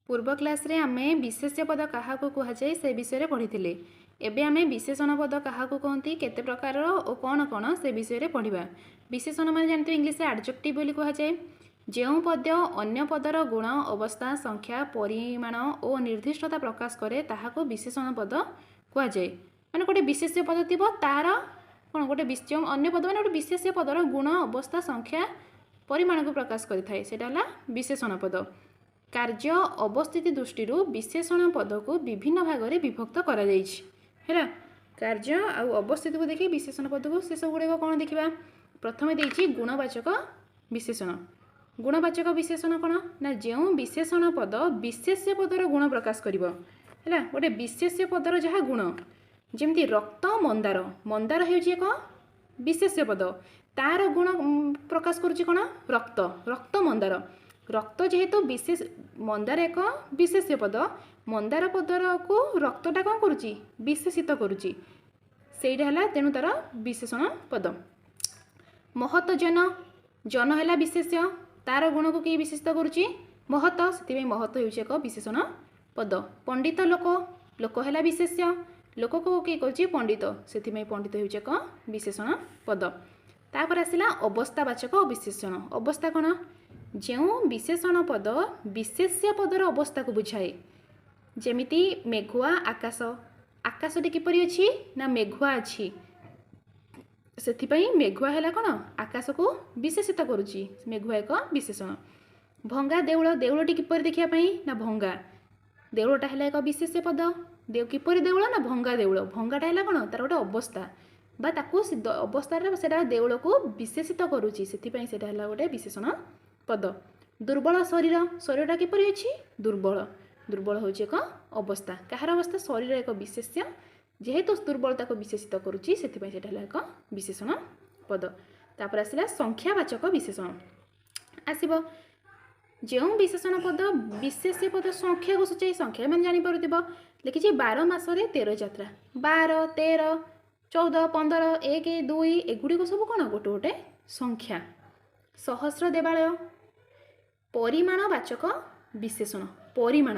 ପୂର୍ବ କ୍ଲାସ୍ରେ ଆମେ ବିଶେଷ୍ୟ ପଦ କାହାକୁ କୁହାଯାଏ ସେ ବିଷୟରେ ପଢ଼ିଥିଲେ। ଏବେ ଆମେ ବିଶେଷଣ ପଦ କାହାକୁ କହନ୍ତି, କେତେ ପ୍ରକାରର ଓ କ'ଣ କ'ଣ ସେ ବିଷୟରେ ପଢ଼ିବା। ବିଶେଷଣ ମାନେ ଜାଣିଥିବେ, ଇଂଲିଶରେ ଆଡ଼ଜେକ୍ଟିଭ୍ ବୋଲି କୁହାଯାଏ। ଯେଉଁ ପଦ୍ୟ ଅନ୍ୟ ପଦର ଗୁଣ, ଅବସ୍ଥା, ସଂଖ୍ୟା, ପରିମାଣ ଓ ନିର୍ଦ୍ଦିଷ୍ଟତା ପ୍ରକାଶ କରେ, ତାହାକୁ ବିଶେଷଣ ପଦ କୁହାଯାଏ। ମାନେ ଗୋଟେ ବିଶେଷ୍ୟ ପଦ ଥିବ, ତାର କ'ଣ ଗୋଟେ ଅନ୍ୟ ପଦ, ମାନେ ଗୋଟେ ବିଶେଷ୍ୟ ପଦର ଗୁଣ, ଅବସ୍ଥା, ସଂଖ୍ୟା, ପରିମାଣକୁ ପ୍ରକାଶ କରିଥାଏ, ସେଇଟା ହେଲା ବିଶେଷଣ ପଦ। କାର୍ଯ୍ୟ ଅବସ୍ଥିତି ଦୃଷ୍ଟିରୁ ବିଶେଷଣ ପଦକୁ ବିଭିନ୍ନ ଭାଗରେ ବିଭକ୍ତ କରାଯାଇଛି। ହେଲା, କାର୍ଯ୍ୟ ଆଉ ଅବସ୍ଥିତିକୁ ଦେଖି ବିଶେଷଣ ପଦକୁ ସେସବୁ ଗୁଡ଼ିକ କ'ଣ ଦେଖିବା। ପ୍ରଥମେ ଦେଇଛି ଗୁଣବାଚକ ବିଶେଷଣ। ଗୁଣବାଚକ ବିଶେଷଣ କ'ଣ ନା, ଯେଉଁ ବିଶେଷଣ ପଦ ବିଶେଷ୍ୟ ପଦର ଗୁଣ ପ୍ରକାଶ କରିବ। ହେଲା, ଗୋଟେ ବିଶେଷ୍ୟ ପଦର ଯାହା ଗୁଣ, ଯେମିତି ରକ୍ତ ମନ୍ଦାର। ମନ୍ଦାର ହେଉଛି ଏକ ବିଶେଷ୍ୟ ପଦ, ତାର ଗୁଣ ପ୍ରକାଶ କରୁଛି କ'ଣ? ରକ୍ତ। ରକ୍ତ ମନ୍ଦାର। ରକ୍ତ ଯେହେତୁ ବିଶେଷ, ମନ୍ଦାର ଏକ ବିଶେଷ୍ୟ ପଦ, ମନ୍ଦାର ପଦରକୁ ରକ୍ତଟା କ'ଣ କରୁଛି? ବିଶେଷିତ କରୁଛି। ସେଇଟା ହେଲା ତେଣୁ ତାର ବିଶେଷଣ ପଦ। ମହତ ଜନ। ଜନ ହେଲା ବିଶେଷ୍ୟ, ତାର ଗୁଣକୁ କିଏ ବିଶେଷିତ କରୁଛି? ମହତ। ସେଥିପାଇଁ ମହତ ହେଉଛି ଏକ ବିଶେଷଣ ପଦ। ପଣ୍ଡିତ ଲୋକ। ଲୋକ ହେଲା ବିଶେଷ୍ୟ, ଲୋକକୁ କିଏ କରୁଛି? ପଣ୍ଡିତ। ସେଥିପାଇଁ ପଣ୍ଡିତ ହେଉଛି ଏକ ବିଶେଷଣ ପଦ। ତାପରେ ଆସିଲା ଅବସ୍ଥାବାଚକ ବିଶେଷଣ। ଅବସ୍ଥା କ'ଣ? ଯେଉଁ ବିଶେଷଣ ପଦ ବିଶେଷ୍ୟ ପଦର ଅବସ୍ଥାକୁ ବୁଝାଏ, ଯେମିତି ମେଘୁଆ ଆକାଶ। ଆକାଶଟି କିପରି ଅଛି ନା ମେଘୁଆ ଅଛି, ସେଥିପାଇଁ ମେଘୁଆ ହେଲା କ'ଣ? ଆକାଶକୁ ବିଶେଷିତ କରୁଛି। ମେଘୁଆ ଏକ ବିଶେଷଣ। ଭଙ୍ଗା ଦେଉଳ। ଦେଉଳଟି କିପରି ଦେଖିବା ପାଇଁ ନା ଭଙ୍ଗା। ଦେଉଳଟା ହେଲା ଏକ ବିଶେଷ୍ୟ ପଦ। କିପରି ଦେଉଳ ନା ଭଙ୍ଗା ଦେଉଳ। ଭଙ୍ଗାଟା ହେଲା କ'ଣ? ତାର ଗୋଟେ ଅବସ୍ଥା ବା ତାକୁ ଅବସ୍ଥାରେ ସେଇଟା ଦେଉଳକୁ ବିଶେଷିତ କରୁଛି, ସେଥିପାଇଁ ସେଇଟା ହେଲା ଗୋଟେ ବିଶେଷଣ ପଦ। ଦୁର୍ବଳ ଶରୀର। ଶରୀରଟା କିପରି ଅଛି? ଦୁର୍ବଳ। ଦୁର୍ବଳ ହେଉଛି ଏକ ଅବସ୍ଥା। କାହାର ଅବସ୍ଥା? ଶରୀର ଏକ ବିଶେଷ୍ୟ, ଯେହେତୁ ଦୁର୍ବଳତାକୁ ବିଶେଷିତ କରୁଛି, ସେଥିପାଇଁ ସେଇଟା ହେଲା ଏକ ବିଶେଷଣ ପଦ। ତାପରେ ଆସିଲା ସଂଖ୍ୟାବାଚକ ବିଶେଷଣ। ଆସିବ ଯେଉଁ ବିଶେଷଣ ପଦ ବିଶେଷ୍ୟ ପଦ ସଂଖ୍ୟାକୁ ସୂଚାଇ। ସଂଖ୍ୟା ମାନେ ଜାଣିପାରୁଥିବ। ଲେଖିଛି 12 ମାସରେ 13 ଯାତ୍ରା। 12, 13, 14, 15, 1, 2, ଏଗୁଡ଼ିକ ସବୁ କ'ଣ? ଗୋଟେ ଗୋଟେ ସଂଖ୍ୟା। ସହସ୍ର ଦେବାଳୟ। ପରିମାଣବାଚକ ବିଶେଷଣ। ପରିମାଣ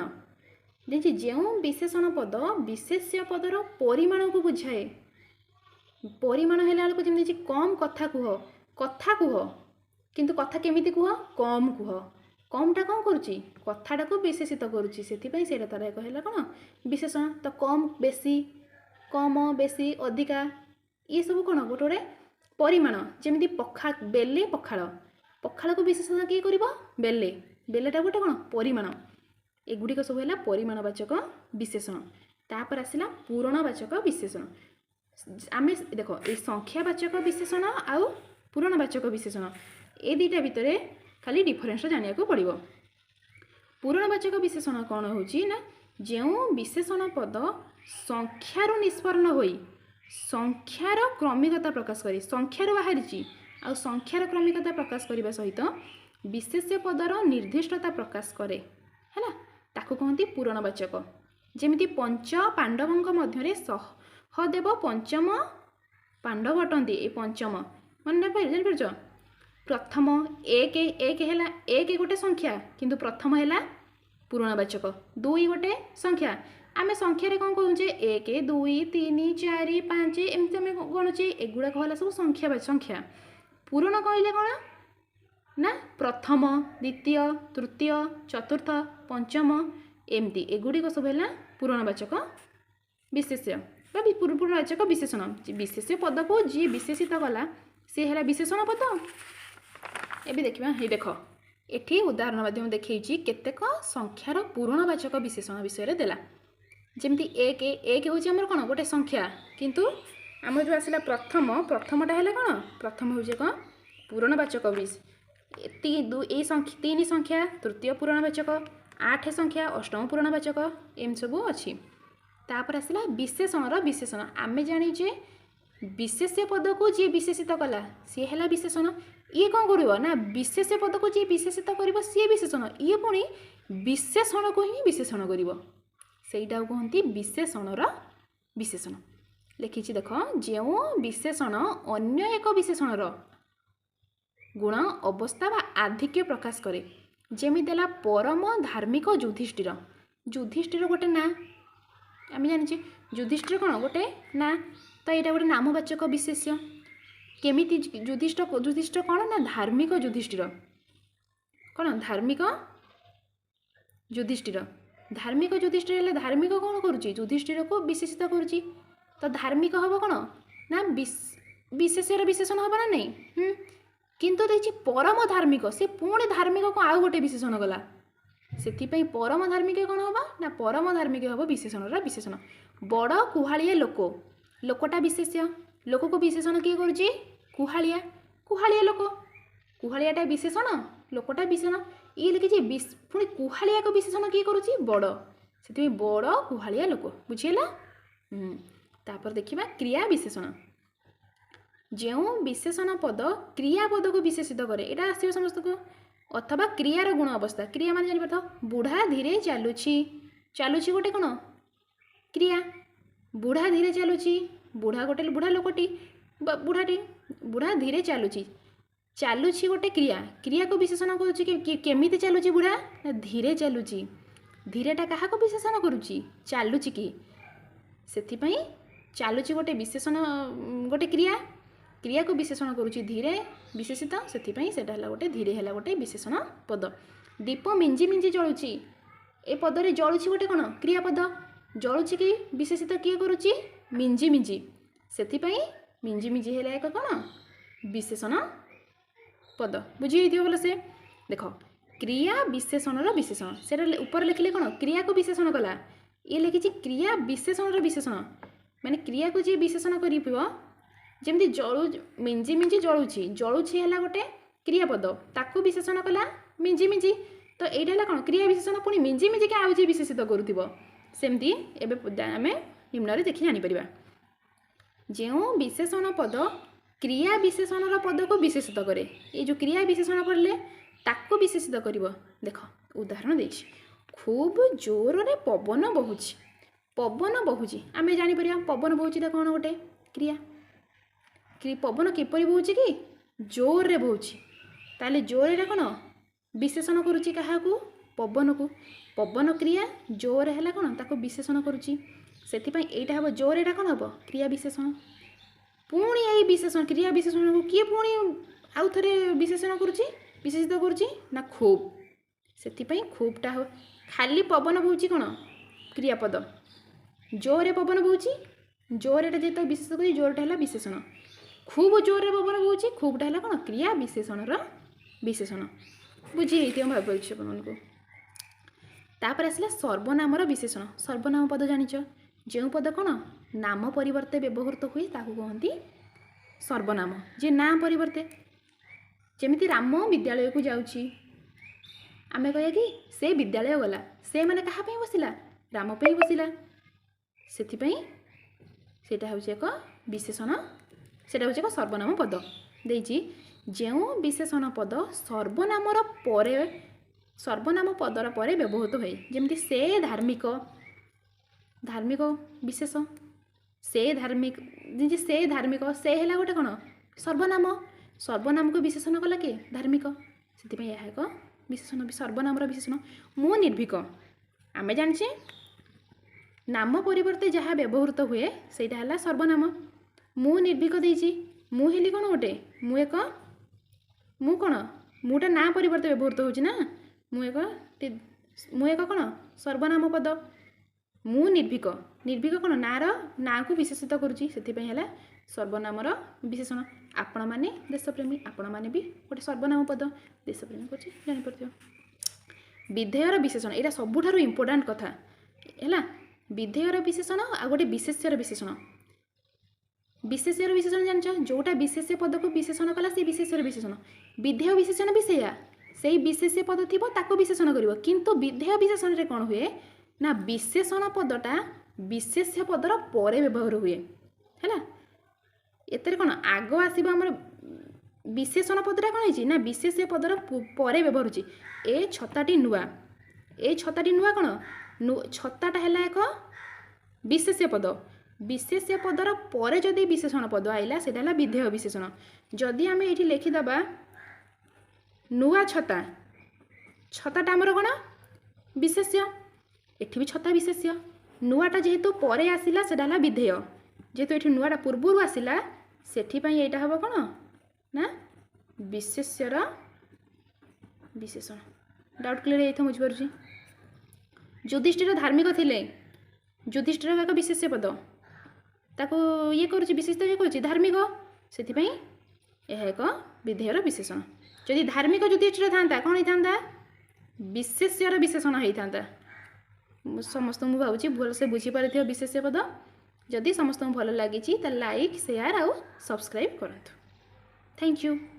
ଦେଇଛି, ଯେଉଁ ବିଶେଷଣ ପଦ ବିଶେଷ୍ୟ ପଦର ପରିମାଣକୁ ବୁଝାଏ। ପରିମାଣ ହେଲା ବେଳକୁ ଯେମିତି କମ୍ କଥା କୁହ। କଥା କୁହ, କିନ୍ତୁ କଥା କେମିତି କୁହ? କମ୍ କୁହ। କମ୍ଟା କ'ଣ କରୁଛି? କଥାଟାକୁ ବିଶେଷିତ କରୁଛି। ସେଥିପାଇଁ ସେଇଟା ତାର ଏକ ହେଲା କ'ଣ? ବିଶେଷଣ। ତ କମ୍, ବେଶୀ, କମ, ବେଶୀ, ଅଧିକା, ଇଏ ସବୁ କ'ଣ? ଗୋଟେ ଗୋଟେ ପରିମାଣ। ଯେମିତି ବେଲେ ପଖାଳ। ପଖାଳକୁ ବିଶେଷଣ କିଏ କରିବ? ବେଲେ। ବେଲେଟା ଗୋଟେ କ'ଣ? ପରିମାଣ। ଏଗୁଡ଼ିକ ସବୁ ହେଲା ପରିମାଣବାଚକ ବିଶେଷଣ। ତାପରେ ଆସିଲା ପୂରଣବାଚକ ବିଶେଷଣ। ଆମେ ଦେଖ, ଏଇ ସଂଖ୍ୟାବାଚକ ବିଶେଷଣ ଆଉ ପୂରଣବାଚକ ବିଶେଷଣ, ଏ ଦୁଇଟା ଭିତରେ ଖାଲି ଡିଫରେନ୍ସଟା ଜାଣିବାକୁ ପଡ଼ିବ। ପୂରଣବାଚକ ବିଶେଷଣ କ'ଣ ହେଉଛି ନା, ଯେଉଁ ବିଶେଷଣ ପଦ ସଂଖ୍ୟାରୁ ନିଷ୍ପନ୍ନ ହୋଇ ସଂଖ୍ୟାର କ୍ରମିକତା ପ୍ରକାଶ କରେ। ସଂଖ୍ୟାରୁ ବାହାରିଛି ଆଉ ସଂଖ୍ୟାର କ୍ରମିକତା ପ୍ରକାଶ କରିବା ସହିତ ବିଶେଷ୍ୟ ପଦର ନିର୍ଦ୍ଦିଷ୍ଟତା ପ୍ରକାଶ କରେ, ହେଲା, ତାକୁ କହନ୍ତି ପୂରଣବାଚକ। ଯେମିତି ପଞ୍ଚ ପାଣ୍ଡବଙ୍କ ମଧ୍ୟରେ ସହଦେବ ପଞ୍ଚମ ପାଣ୍ଡବ ଅଟନ୍ତି। ଏ ପଞ୍ଚମ ମନେ ଜାଣିପାରୁଛ? ପ୍ରଥମ, 1। 1 ହେଲା, 1 ଗୋଟେ ସଂଖ୍ୟା, କିନ୍ତୁ ପ୍ରଥମ ହେଲା ପୂରଣବାଚକ। 2 ଗୋଟେ ସଂଖ୍ୟା। ଆମେ ସଂଖ୍ୟାରେ କ'ଣ କହୁଛେ? 1, 2, 3, 4, 5, ଏମିତି ଆମେ ଗଣୁଛେ। ଏଗୁଡ଼ାକ ହେଲା ସବୁ ସଂଖ୍ୟା ବା ସଂଖ୍ୟା। ପୂରଣ କହିଲେ କ'ଣ ନା ପ୍ରଥମ, ଦ୍ୱିତୀୟ, ତୃତୀୟ, ଚତୁର୍ଥ, ପଞ୍ଚମ, ଏମିତି ଏଗୁଡ଼ିକ ସବୁ ହେଲା ପୂରଣବାଚକ ବିଶେଷ୍ୟ ବା ପୂରଣବାଚକ ବିଶେଷଣ। ବିଶେଷ୍ୟ ପଦକୁ ଯିଏ ବିଶେଷିତ କଲା, ସିଏ ହେଲା ବିଶେଷଣ ପଦ। ଏବେ ଦେଖିବା, ହେଇ ଦେଖ, ଏଠି ଉଦାହରଣ ମାଧ୍ୟମ ଦେଖେଇଛି, କେତେକ ସଂଖ୍ୟାର ପୂରଣବାଚକ ବିଶେଷଣ ବିଷୟରେ ଦେଲା। ଯେମିତି 1। 1 ହେଉଛି ଆମର କ'ଣ? ଗୋଟେ ସଂଖ୍ୟା। କିନ୍ତୁ ଆମର ଯେଉଁ ଆସିଲା ପ୍ରଥମ, ପ୍ରଥମଟା ହେଲା କ'ଣ? ପ୍ରଥମ ହେଉଛି ଏକ ପୂରଣବାଚକ ବିଶ। ଏଇ 3 ସଂଖ୍ୟା ତୃତୀୟ ପୂରଣବାଚକ, 8 ସଂଖ୍ୟା ଅଷ୍ଟମ ପୂରଣବାଚକ, ଏମିତି ସବୁ ଅଛି। ତାପରେ ଆସିଲା ବିଶେଷଣର ବିଶେଷଣ। ଆମେ ଜାଣିଛେ, ବିଶେଷ୍ୟ ପଦକୁ ଯିଏ ବିଶେଷିତ କଲା ସିଏ ହେଲା ବିଶେଷଣ। ଇଏ କ'ଣ କରିବ ନା, ବିଶେଷ୍ୟ ପଦକୁ ଯିଏ ବିଶେଷିତ କରିବ ସିଏ ବିଶେଷଣ। ଇଏ ପୁଣି ବିଶେଷଣକୁ ହିଁ ବିଶେଷଣ କରିବ, ସେଇଟାକୁ କୁହନ୍ତି ବିଶେଷଣର ବିଶେଷଣ। ଲେଖିଛି ଦେଖ, ଯେଉଁ ବିଶେଷଣ ଅନ୍ୟ ଏକ ବିଶେଷଣର ଗୁଣ, ଅବସ୍ଥା ବା ଆଧିକ୍ୟ ପ୍ରକାଶ କରେ। ଯେମିତି ହେଲା ପରମ ଧାର୍ମିକ ଯୁଧିଷ୍ଠିର। ଯୁଧିଷ୍ଠିର ଗୋଟେ ନାଁ, ଆମେ ଜାଣିଛେ ଯୁଧିଷ୍ଠିର କ'ଣ ଗୋଟେ ନାଁ, ତ ଏଇଟା ଗୋଟେ ନାମବାଚକ ବିଶେଷ୍ୟ। କେମିତି ଯୁଧିଷ୍ଠିର? ଯୁଧିଷ୍ଠିର କ'ଣ ନା ଧାର୍ମିକ ଯୁଧିଷ୍ଠିର। କ'ଣ? ଧାର୍ମିକ ଯୁଧିଷ୍ଠିର। ଧାର୍ମିକ ଯୁଧିଷ୍ଠିର ହେଲେ ଧାର୍ମିକ କ'ଣ କରୁଛି? ଯୁଧିଷ୍ଠିରକୁ ବିଶେଷିତ କରୁଛି। ତ ଧାର୍ମିକ ହେବ କ'ଣ ନା ବିଶେଷ୍ୟର ବିଶେଷଣ ହେବ ନା ନାହିଁ? କିନ୍ତୁ ଦେଇଛି ପରମ ଧାର୍ମିକ, ସେ ପୁଣି ଧାର୍ମିକକୁ ଆଉ ଗୋଟେ ବିଶେଷଣ କଲା। ସେଥିପାଇଁ ପରମ ଧାର୍ମିକ କ'ଣ ହେବ ନା ପରମ ଧାର୍ମିକ ହେବ ବିଶେଷଣର ବିଶେଷଣ। ବଡ଼ କୁହାଳିଆ ଲୋକ। ଲୋକଟା ବିଶେଷ୍ୟ। ଲୋକକୁ ବିଶେଷଣ କିଏ କରୁଛି? କୁହାଳିଆ। କୁହାଳିଆ ଲୋକ, କୁହାଳିଆଟା ବିଶେଷଣ, ଲୋକଟା ବିଶେଷଣ। ଇଏ ଲେଖିଛି ପୁଣି କୁହାଳିଆକୁ ବିଶେଷଣ କିଏ କରୁଛି? ବଡ଼। ସେଥିପାଇଁ ବଡ଼ କୁହାଳିଆ ଲୋକ। ବୁଝିହେଲା? ତାପରେ ଦେଖିବା କ୍ରିୟା ବିଶେଷଣ। ଯେଉଁ ବିଶେଷଣ ପଦ କ୍ରିୟାପଦକୁ ବିଶେଷିତ କରେ, ଏଇଟା ଆସିବ ସମସ୍ତଙ୍କୁ, ଅଥବା କ୍ରିୟାର ଗୁଣ ଅବସ୍ଥା। କ୍ରିୟା ମାନେ ଜାଣିପାରୁଥିବ। ବୁଢ଼ା ଧୀରେ ଚାଲୁଛି। ଚାଲୁଛି ଗୋଟେ କ'ଣ? କ୍ରିୟା। ବୁଢ଼ା ଧୀରେ ଚାଲୁଛି। ବୁଢ଼ା ଗୋଟେ ବୁଢ଼ା ଲୋକଟି, ବୁଢ଼ାଟି, ବୁଢ଼ା ଧୀରେ ଚାଲୁଛି। ଚାଲୁଛି ଗୋଟେ କ୍ରିୟା, କ୍ରିୟାକୁ ବିଶେଷଣ କରୁଛି। କେମିତି ଚାଲୁଛି ବୁଢ଼ା? ନା ଧୀରେ ଚାଲୁଛି। ଧୀରେଟା କାହାକୁ ବିଶେଷଣ କରୁଛି? ଚାଲୁଛି କି। ସେଥିପାଇଁ ଚାଲୁଛି ଗୋଟେ ବିଶେଷଣ, ଗୋଟେ କ୍ରିୟା, କ୍ରିୟାକୁ ବିଶେଷଣ କରୁଛି ଧୀରେ ବିଶେଷିତ। ସେଥିପାଇଁ ସେଇଟା ହେଲା ଗୋଟେ, ଧୀରେ ହେଲା ଗୋଟେ ବିଶେଷଣ ପଦ। ଦୀପ ମିଞ୍ଜି ମିଞ୍ଜି ଜଳୁଛି। ଏ ପଦରେ ଜଳୁଛି ଗୋଟେ କ'ଣ? କ୍ରିୟାପଦ। ଜଳୁଛି କି ବିଶେଷିତ କିଏ କରୁଛି? ମିଞ୍ଜି ମିଞ୍ଜି। ସେଥିପାଇଁ ମିଞ୍ଜି ମିଞ୍ଜି ହେଲା ଏକ କ'ଣ? ବିଶେଷଣ ପଦ। ବୁଝି ହେଇଥିବ ଭଲସେ। ଦେଖ, କ୍ରିୟା ବିଶେଷଣର ବିଶେଷଣ। ସେଇଟା ଉପରେ ଲେଖିଲେ କ'ଣ? କ୍ରିୟାକୁ ବିଶେଷଣ କଲା। ଇଏ ଲେଖିଛି କ୍ରିୟା ବିଶେଷଣର ବିଶେଷଣ, ମାନେ କ୍ରିୟାକୁ ଯିଏ ବିଶେଷଣ କରିବ। ଯେମିତି ଜଳୁ, ମିଞ୍ଜି ମିଞ୍ଜି ଜଳୁଛି। ଜଳୁଛି ହେଲା ଗୋଟେ କ୍ରିୟାପଦ, ତାକୁ ବିଶେଷଣ କଲା ମିଞ୍ଜି ମିଞ୍ଜି। ତ ଏଇଟା ହେଲା କ'ଣ? କ୍ରିୟା ବିଶେଷଣ। ପୁଣି ମିଞ୍ଜି ମିଞ୍ଜିକି ଆଉ ଯିଏ ବିଶେଷିତ କରୁଥିବ। ସେମିତି ଏବେ ଆମେ ନିମ୍ନରେ ଦେଖି ଜାଣିପାରିବା। ଯେଉଁ ବିଶେଷଣ ପଦ କ୍ରିୟା ବିଶେଷଣର ପଦକୁ ବିଶେଷିତ କରେ, ଏଇ ଯେଉଁ କ୍ରିୟା ବିଶେଷଣ ପଡ଼ିଲେ ତାକୁ ବିଶେଷିତ କରିବ। ଦେଖ, ଉଦାହରଣ ଦେଇଛି। ଖୁବ୍ ଜୋରରେ ପବନ ବହୁଛି। ପବନ ବହୁଛି, ଆମେ ଜାଣିପାରିବା ପବନ ବହୁଛିଟା କ'ଣ? ଗୋଟେ କ୍ରିୟା। ପବନ କିପରି ବହୁଛି କି? ଜୋରରେ ବହୁଛି। ତାହେଲେ ଜୋରରେ କ'ଣ ବିଶେଷଣ କରୁଛି? କାହାକୁ? ପବନକୁ। ପବନ କ୍ରିୟା, ଜୋରରେ ହେଲା କ'ଣ? ତାକୁ ବିଶେଷଣ କରୁଛି। ସେଥିପାଇଁ ଏଇଟା ହେବ, ଜୋରରେ ଏଇଟା କ'ଣ ହେବ? କ୍ରିୟା ବିଶେଷଣ। ପୁଣି ଏଇ ବିଶେଷଣ, କ୍ରିୟା ବିଶେଷଣକୁ କିଏ ପୁଣି ଆଉ ଥରେ ବିଶେଷଣ କରୁଛି, ବିଶେଷିତ କରୁଛି ନା ଖୁବ୍। ସେଥିପାଇଁ ଖୁବ୍ଟା ହେବ। ଖାଲି ପବନ ବହୁଛି କ'ଣ? କ୍ରିୟାପଦ। ଜୋରରେ ପବନ ବହୁଛି, ଜୋରେଟା ଯେତେବେଳେ ବିଶେଷ କରୁଛି, ଜୋରଟା ହେଲା ବିଶେଷଣ। ଖୁବ୍ ଜୋରରେ ପବନ ବହୁଛି, ଖୁବ୍ଟା ହେଲା କ'ଣ? କ୍ରିୟା ବିଶେଷଣର ବିଶେଷଣ। ବୁଝି ହେଇଥିବ ଭାବୁଛି ଆପଣମାନଙ୍କୁ। ତାପରେ ଆସିଲା ସର୍ବନାମର ବିଶେଷଣ। ସର୍ବନାମ ପଦ ଜାଣିଛ, ଯେଉଁ ପଦ କ'ଣ ନାମ ପରିବର୍ତ୍ତେ ବ୍ୟବହୃତ ହୁଏ ତାକୁ କୁହନ୍ତି ସର୍ବନାମ। ଯେ ନାଁ ପରିବର୍ତ୍ତେ, ଯେମିତି ରାମ ବିଦ୍ୟାଳୟକୁ ଯାଉଛି, ଆମେ କହିବା କି ସେ ବିଦ୍ୟାଳୟ ଗଲା। ସେ ମାନେ କାହା ପାଇଁ ବସିଲା? ରାମ ପାଇଁ ବସିଲା। ସେଥିପାଇଁ ସେଇଟା ହେଉଛି ଏକ ବିଶେଷଣ, ସେଇଟା ହେଉଛି ଏକ ସର୍ବନାମ ପଦ। ଦେଇଛି, ଯେଉଁ ବିଶେଷଣ ପଦ ସର୍ବନାମର ପରେ, ସର୍ବନାମ ପଦର ପରେ ବ୍ୟବହୃତ ହୁଏ। ଯେମିତି ସେ ଧାର୍ମିକ। ଧାର୍ମିକ ବିଶେଷ, ସେ ଧାର୍ମିକ। ଯେମିତି ସେ ଧାର୍ମିକ, ସେ ହେଲା ଗୋଟେ କ'ଣ? ସର୍ବନାମ। ସର୍ବନାମକୁ ବିଶେଷଣ କଲା କିଏ? ଧାର୍ମିକ। ସେଥିପାଇଁ ଏହା ଏକ ବିଶେଷଣ, ସର୍ବନାମର ବିଶେଷଣ। ମୁଁ ନିର୍ଭୀକ। ଆମେ ଜାଣିଛେ ନାମ ପରିବର୍ତ୍ତେ ଯାହା ବ୍ୟବହୃତ ହୁଏ ସେଇଟା ହେଲା ସର୍ବନାମ। ମୁଁ ନିର୍ଭୀକ ଦେଇଛି। ମୁଁ ହେଲି କ'ଣ ଗୋଟେ? ମୁଁ ଏକ, ମୁଁ କ'ଣ? ମୁଁଟା ନାଁ ପରିବର୍ତ୍ତେ ବ୍ୟବହୃତ ହେଉଛି ନା। ମୁଁ ଏକ, ମୁଁ ଏକ କ'ଣ? ସର୍ବନାମ ପଦ। ମୁଁ ନିର୍ଭୀକ। ନିର୍ଭୀକ କ'ଣ? ନାଁର, ନାଁକୁ ବିଶେଷିତ କରୁଛି। ସେଥିପାଇଁ ହେଲା ସର୍ବନାମର ବିଶେଷଣ। ଆପଣମାନେ ଦେଶପ୍ରେମୀ, ଆପଣମାନେ ବି ଗୋଟେ ସର୍ବନାମ ପଦ। ଦେଶପ୍ରେମୀ କରୁଛି, ଜାଣିପାରୁଥିବ। ବିଧେୟର ବିଶେଷଣ, ଏଇଟା ସବୁଠାରୁ ଇମ୍ପୋର୍ଟାଣ୍ଟ କଥା ହେଲା। ବିଧେୟର ବିଶେଷଣ ଆଉ ଗୋଟେ ବିଶେଷ୍ୟର ବିଶେଷଣ। ବିଶେଷ୍ୟର ବିଶେଷଣ ଜାଣିଛ, ଯେଉଁଟା ବିଶେଷ୍ୟ ପଦକୁ ବିଶେଷଣ କଲା ସେ ବିଶେଷ୍ୟର ବିଶେଷଣ। ବିଧେୟ ବିଶେଷଣ ବି ସେଇଆ, ସେଇ ବିଶେଷ୍ୟ ପଦ ଥିବ ତାକୁ ବିଶେଷଣ କରିବ। କିନ୍ତୁ ବିଧେୟ ବିଶେଷଣରେ କ'ଣ ହୁଏ ନା ବିଶେଷଣ ପଦଟା ବିଶେଷ୍ୟ ପଦର ପରେ ବ୍ୟବହାର ହୁଏ। ହେଲା, ଏଥିରେ କ'ଣ ଆଗ ଆସିବ ଆମର ବିଶେଷଣ ପଦଟା କ'ଣ ହେଇଛି ନା ବିଶେଷ୍ୟ ପଦର ପରେ ବ୍ୟବହାର ହେଉଛି। ଏ ଛତାଟି ନୂଆ। ଏ ଛତାଟି ନୂଆ କ'ଣ? ଛତାଟା ହେଲା ଏକ ବିଶେଷ୍ୟ ପଦ। ବିଶେଷ୍ୟ ପଦର ପରେ ଯଦି ବିଶେଷଣ ପଦ ଆଇଲା, ସେଇଟା ହେଲା ବିଧେୟ ବିଶେଷଣ। ଯଦି ଆମେ ଏଇଠି ଲେଖିଦେବା ନୂଆ ଛତା, ଛତାଟା ଆମର କ'ଣ? ବିଶେଷ୍ୟ। ଏଠି ବି ଛତା ବିଶେଷ୍ୟ। ନୂଆଟା ଯେହେତୁ ପରେ ଆସିଲା, ସେଟା ହେଲା ବିଧେୟ। ଯେହେତୁ ଏଠି ନୂଆଟା ପୂର୍ବରୁ ଆସିଲା, ସେଥିପାଇଁ ଏଇଟା ହେବ କ'ଣ ନା ବିଶେଷ୍ୟର ବିଶେଷଣ। ଡାଉଟ୍ କ୍ଲିୟର ହେଇଯାଇଥିବ, ବୁଝିପାରୁଛି। ଯୁଧିଷ୍ଠିର ଧାର୍ମିକ ଥିଲେ। ଯୁଧିଷ୍ଠିର ଏକ ବିଶେଷ୍ୟ ପଦ, ତାକୁ ଇଏ କରୁଛି, ବିଶେଷିତ ଇଏ କରୁଛି ଧାର୍ମିକ, ସେଥିପାଇଁ ଏହା ଏକ ବିଧେୟର ବିଶେଷଣ। ଯଦି ଧାର୍ମିକ ଯୁଧିଷ୍ଠିର ଥାନ୍ତା, କ'ଣ ହେଇଥାନ୍ତା? ବିଶେଷ୍ୟର ବିଶେଷଣ ହେଇଥାନ୍ତା। ସମସ୍ତଙ୍କୁ ମୁଁ ଭାବୁଛି ଭଲସେ ବୁଝିପାରିଥିବ ବିଶେଷ୍ୟ ପଦ। ଯଦି ସମସ୍ତଙ୍କୁ ଭଲ ଲାଗିଛି, ତାହେଲେ ଲାଇକ୍, ସେୟାର ଆଉ ସବସ୍କ୍ରାଇବ୍ କରନ୍ତୁ। Thank you.